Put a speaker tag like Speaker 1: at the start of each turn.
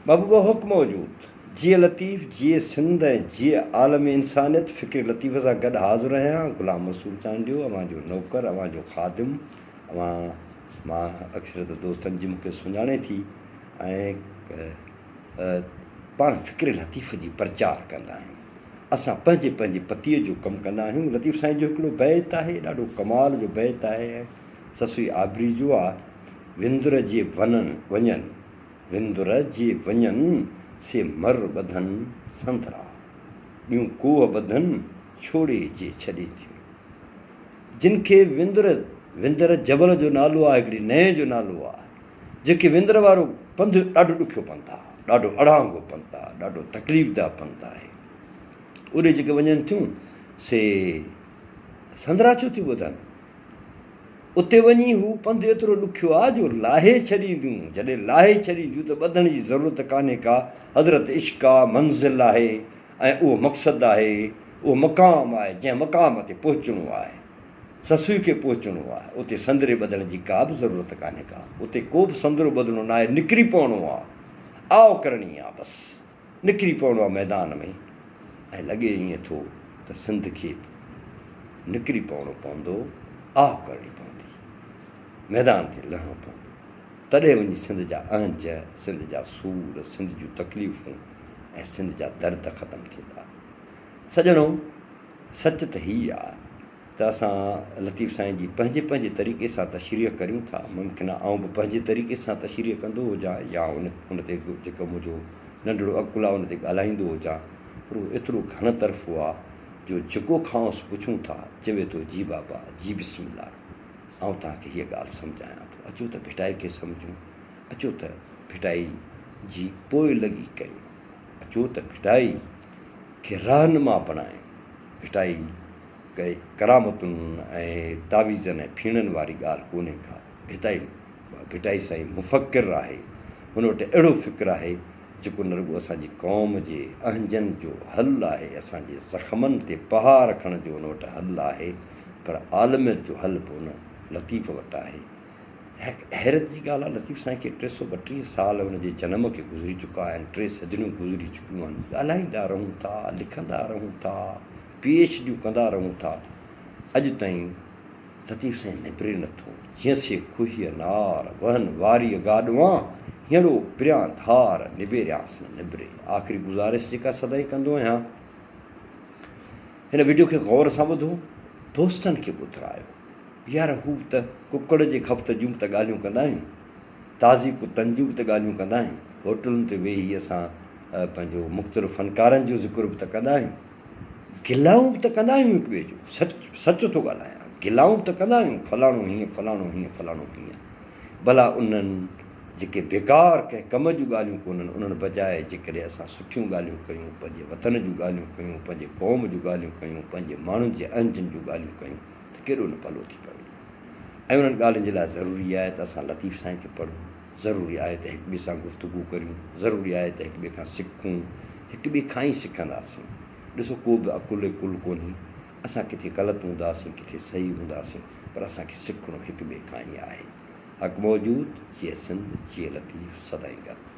Speaker 1: محبوبه حق موجود. جيئي لطيف، جيئي سنڌ ۽ جيئي عالم انسانيت فڪر لطيف سان گڏ حاضر آهيان غلام رسول چانڊيو اوهان جو نوڪر اوهان جو خادم اوهان مان اڪثريت دوستن جي مونکي سڃاڻي ٿي ۽ پاڻ فڪر لطيف جي پرچار ڪندا آهيون اسان پنهنجي پنهنجي پتيء جو ڪم ڪندا آهيون لطيف سائين جو هڪڙو بيت آهي ڏاڍو ڪمال جو بيت آهي سسئي آبري جو آ وندر جي ونن وڃن وندر جي وڃن سي مر ٻڌن سنڌرا ٻيون ڪوهه ٻڌن ڇوڙي جي ڇڏي ٿيون جن کي وندر وندر جبل جو نالو آ هڪڙي نئين جو نالو آ جيڪي وندر وارو پنڌ ڏاڍو ڏکيو پنڌ آ ڏاڍو اڙانگو پنڌ آ ڏاڍو تڪليف ده پنڌ آهي اوڏي جيڪي وڃن ٿيون سي سندرا ڇو ٿيون ٻڌن اتي وڃي هو پنڌ ايترو ڏکيو آ جو لاهي ڇڏينديون، جڏهن لاهي ڇڏينديون ته ٻڌڻ جي ضرورت ڪانهي ڪا، حضرت عشق آ، منزل آهي ۽ اهو مقصد آهي، اهو مقام آهي، جنهن مقام تي پهچڻو آهي، سسئي کي پهچڻو آهي، اتي سندري ٻڌڻ جي ڪا به ضرورت ڪانهي ڪا، اتي ڪو به سندرو ٻڌڻو ناهي، نڪري پوڻو آ، آء ڪرڻي آ بس. نڪري پوڻو آ ميدان ۾ ۽ لڳي ائين ٿو ته سنڌ کي به نڪري پوڻو پوندو، آه ڪرڻي پوندي، ميدان تي لهڻو پوندو، تڏهن وڃي سنڌ جا اهنج، سنڌ جا سور، سنڌ جون تڪليفون ۽ سنڌ جا درد ختم ٿيندا. سڄڻو! سچ ته هي آ ته اسان لطيف سائين جي پنهنجي پنهنجي طريقي سان تشريح ڪريون ٿا، ممڪن آهي آئون به پنهنجي طريقي سان تشريح ڪندو هجان يا ان ان تي جيڪو منهنجو ننڍڙو عقل آهي ان تي ڳالهائيندو هجان پر اهو ايترو گهڻ طرفو آهي جو جيڪو کانئس پڇون ٿا چوي ٿو جي بابا جي بسم الله آئون توهان کي هيء ڳالهه سمجهايان ٿو اچو ته ڀٽائي کي سمجهون اچو ته ڀٽائي جي پوئلڳي ڪريون اچو ته ڀٽائي کي رهنما بڻايون ڀٽائي ڪي ڪرامتن ۽ تعويذن ۽ ڦيڻن واري ڳالهه ڪونهي ڪا. ڀتائي ڀٽائي سائين مفڪر آهي. هن وٽ اهڙو فڪر آهي جيڪو نه رڳو اسان جي قوم جي اهنجن جو حل آهي، اسان جي زخمن تي پها رکڻ جو هن وٽ حل آهي پر عالميت جو حل به ان لطيف وٽ آهي. حيرت جي ڳالهه آهي لطيف سائين کي 332 سال ان جي جنم کي گذري چڪا آهن، ٽي صديون گذري چڪيون آهن، ڳالهائيندا رهون ٿا، لکندا رهون ٿا، پي ايڇ ڊيون ڪندا رهون ٿا، اڄ تائين لطيف سائين نبري نٿو، جيئن سي کوهيء نار، وهن واريء گاڏوان، هينئڙو پريان ڌار، نبيريانس نه نبري. آخري گذارش جيڪا سدائين ڪندو آهيان، هن وڊيو کي غور سان ٻڌو، دوستن کي ٻڌرايو. يار هو ته ڪڪڙ جي خفت جون به ته ڳالهيون ڪندا آهيون، تازي ڪتن جون به ته ڳالهيون ڪندا آهيون، هوٽلن تي ويهي اسان پنهنجو مختلف فنڪارن جو ذڪر به ته ڪندا آهيون، گلائون به ته ڪندا آهيون هڪ ٻئي جو، سچ سچ ٿو ڳالهايان، گلائون به ته ڪندا آهيون، فلاڻو هيئن، فلاڻو هيئن، فلاڻو هيئن. ڀلا انهن جيڪي بيڪار ڪنهن ڪم جون ڳالهيون ڪونهن، انهن بجاء جيڪڏهن اسان سٺيون ڳالهيون ڪيون، پنهنجي وطن جون ڳالهيون ڪيون، پنهنجي قوم جون ڳالهيون ڪيون، پنهنجي ماڻهن جي اهنجن جون ڳالهيون ڪيون، ته ڪيڏو نه ڀلو ٿي پوي ۽ انهن ڳالهين جي لاء ضروري آهي ته اسان لطيف سائين کي پڙهون، ضروري آهي ته هڪ ٻئي سان گفتگو ڪريون، ضروري آهي ته هڪ ٻئي کان سکون، هڪ ٻئي کان ئي سکنداسين. ڏسو ڪو به عقل ڪل ڪونهي، اسان ڪٿي غلط هونداسين ڪٿي صحيح هونداسين پر اسان کي سکڻو هڪ ٻئي کان ئي آهي. حق موجود، جيئي سنڌ، جيئي لطيف، سدائين گڏ.